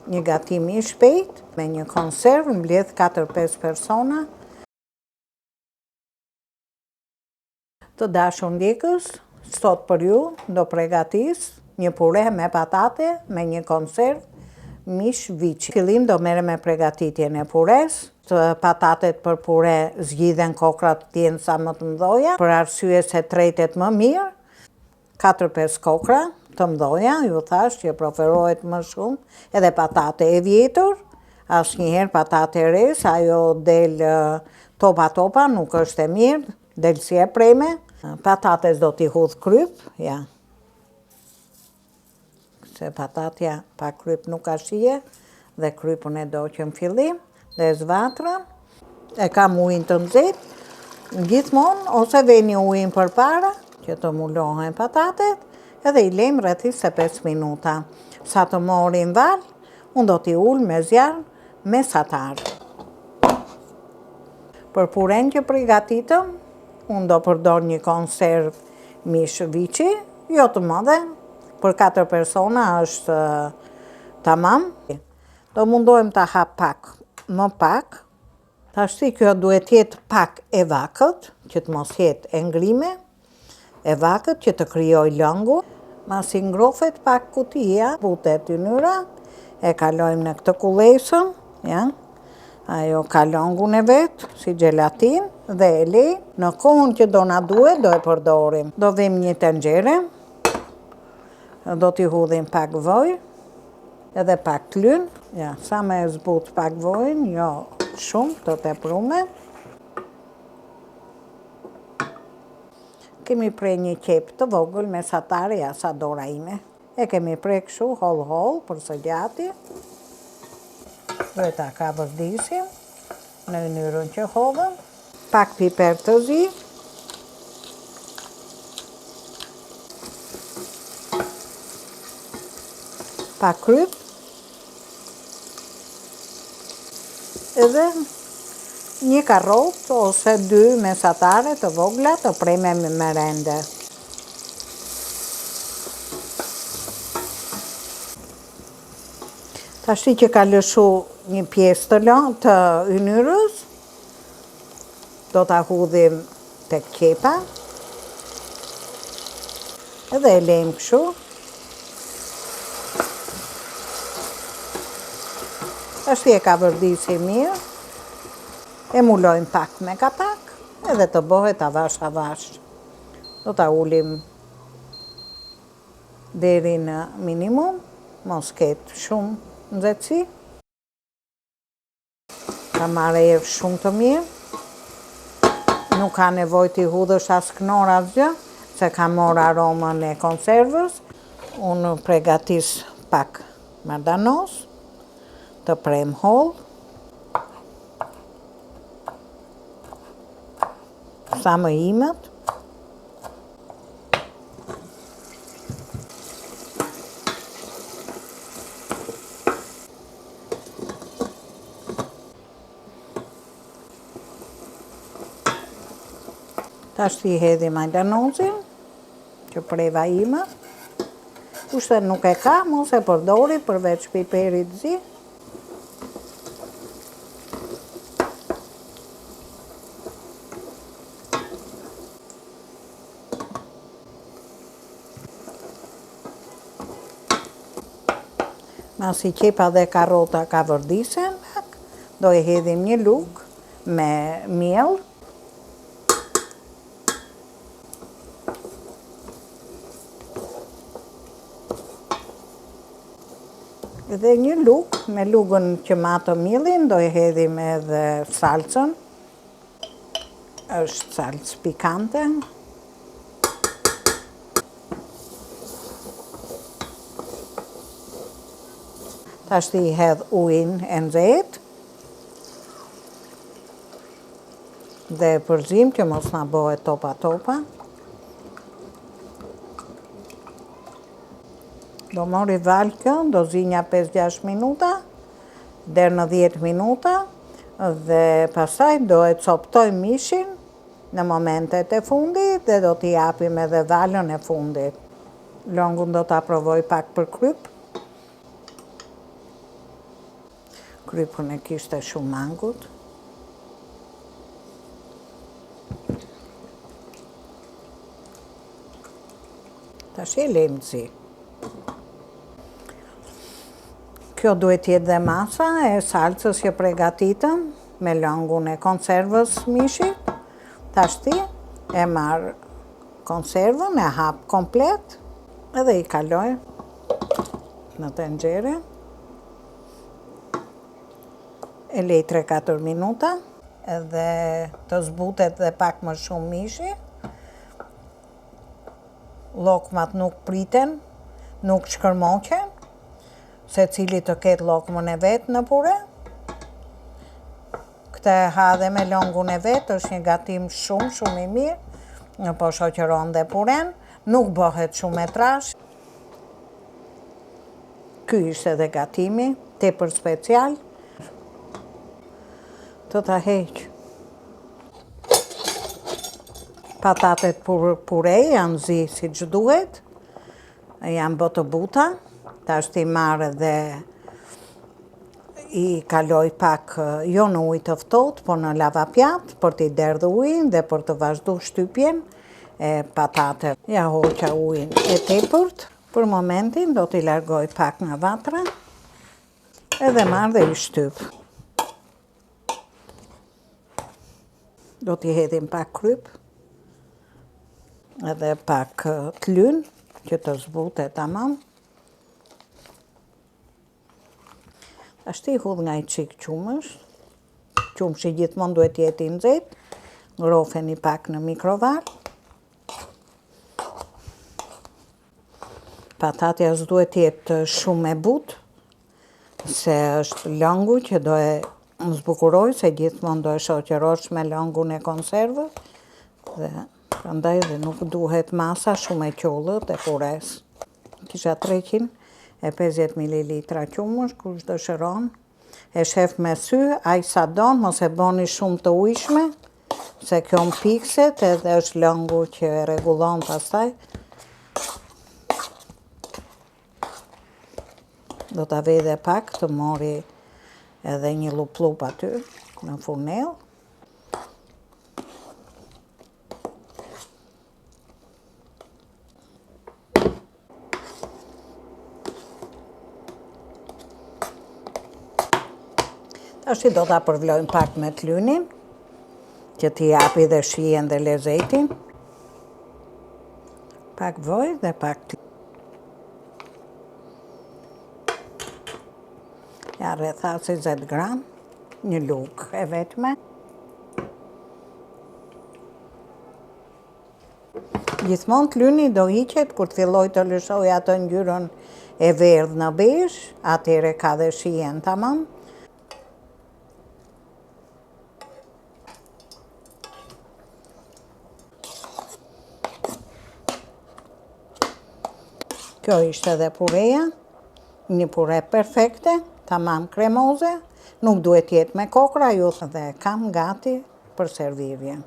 Një gatim i shpejt, me një konservë, mbledh 4-5 persona. Të dashur ndjekës, sot për ju do pregatis një pure me patate me një konservë mish viçi. Fillim do merrem me pregatitjen e pures, patatet për pure zgjidhen kokrat të jenë sa më të mdhoja, për arsye se tretet më mirë, 4-5 kokra të mdhoja, ju thash që preferohet më shumë, edhe patate e vjetër, asnjëherë patate e re, se ajo del topa topa, nuk është e mirë, del si e preme. Patates do t'i hudh kryp, ja. Se patatja pa kryp nuk ka shije, dhe krypën e do që në fillim, dhe vatrën, e kam ujin të nxehtë, gjithmonë ose veni ujin përpara, që të mulohen patatet, edhe i lejmë rreth 25 minuta. Sa të morin valë, unë do t'i ul me zjarr mesatar. Për puren që pregatitëm, unë do përdor një konservë mish viçi, jo të madhe, për 4 persona është tamam. Do mundohem ta hap pak më pak. Tashti kjo duhet jetë pak e vakët, që të mos jetë e ngrime, e vakët që të krijoj lëngu. Masi ngrofet pak kutia, futet ynyra, e kalojmë në këtë kullesën, ja, ajo ka lëngun e vet, si xhelatin, dhe e lej. Në kohën që do na duhet, do e përdorim. Do vim një tenxhere, do t'i hudhim pak vaj, edhe pak klyn, ja, sa me e zbut pak vojin, jo shumë të teprume. Kemi pre një qepë të vogël mesatare, ja sa dora ime. E kemi pre kështu holl holl për së gjati. Dhe ta kavërdisim në ynyrën që hodhëm. Pak piper të zi. Pak kryp. Edhe një karrotë ose dy mesatare të vogla të preme me rende. Tashti që ka lëshu një pjesë të të ynyrës, do ta hudhim tek qepa edhe e lejmë kështu. Tashti e kavërdisim mirë, e mulojmë pak me kapak edhe të bëhet avash avash. Do ta ulim deri në minimum, mos ketë shumë nxehtësi. Ka marrë erë shumë të mirë. Nuk ka nevojë t'i hudhësh as knor asgjë, se ka marrë aromën e konservës. Unë pregatis pak majdanoz, të prem hollë. Sa më imët. Tashti hedhim majdanozin, që preva imët. Kush nuk e ka, mos e përdori përveç piperit zi. Masi qepa dhe karrota kavërdisen pak, do e hedhim një lugë me miell. Dhe një lugë, me lugën që matëm miellin, do e hedhim edhe salcën. Është salcë pikante. Tashti i hedh ujin e nxehtë dhe e përzim që mos na bëhet topa topa. Do mori valë kjo, do zi nja 5-6 minuta, deri në 10 minuta, dhe pastaj do e coptojmë mishin në momentet e fundit dhe do t'i japim edhe valën e fundit. Lëngun do ta provoj pak për kryp. Kripën e kishte shumë mangut. Tash e lejmë të zijë. Kjo duhet të jetë dhe masa e salcës që pregatitëm me lëngun e konservës mishit. Tashti e marr konservën, e hap komplet edhe i kaloj në tenxhere. E lej 3-4 minuta edhe të zbutet dhe pak më shumë mishi. Llokmat nuk priten, nuk shkërmoqen, secili të ketë llokmën e vet në pure. Këtë e ha dhe me lëngun e vet, është një gatim shumë shumë i mirë, po shoqëron dhe puren, nuk bëhet shumë e trashë. Ky ishte dhe gatimi, tepër special. Të ta heq. Patatet pure janë zi siç duhet, janë bë të buta, tashti marr dhe i kaloj pak, jo në ujë të ftohtë, por në lavapjatë, për t'i derdhë ujin dhe për të vazhdu shtypjen e patateve. Ja hoqa ujin e tepërt, për momentin do t'i largoj pak nga vatra, edhe marr dhe i shtyp. Do t'i hedhim pak kryp, edhe pak tlyn, që të zbutet tamam. Tashti hudh nga i çik qumësh, qumështi gjithmonë duhet të jetë i nxehtë, ngrofeni pak në mikrovalë. Patatja s'duhet të jetë shumë e butë, se është lëngu që do e zbukuroj, se gjithmonë do e shoqërosh me lëngun e konservës, dhe prandaj dhe nuk duhet masa shumë e qullët e pures. Kisha 350 ml qumësh, kush dëshiron, e shef me sy, aq sa don, mos e boni shumë të ujshme, se kjo mpikset edhe është lëngu që e rregullon pastaj. Do ta vej dhe pak të mori edhe një llup-llup aty në furnel. Tashti do ta përvlojmë pak me tlynin, që t'i japi dhe shijen dhe lezetin. Pak vaj dhe pak tlyn. Ja rreth 20 gram, një lugë e vetme. Gjithmonë tlyni do hiqet kur të filloj të lëshoj atë ngjyrën e verdhë në bezhë, atëherë ka dhe shijen tamam. Kjo ishte dhe pureja, një pure perfekte, tamam kremoze, nuk duhet jetë me kokra, ju dhe kam gati për servirje.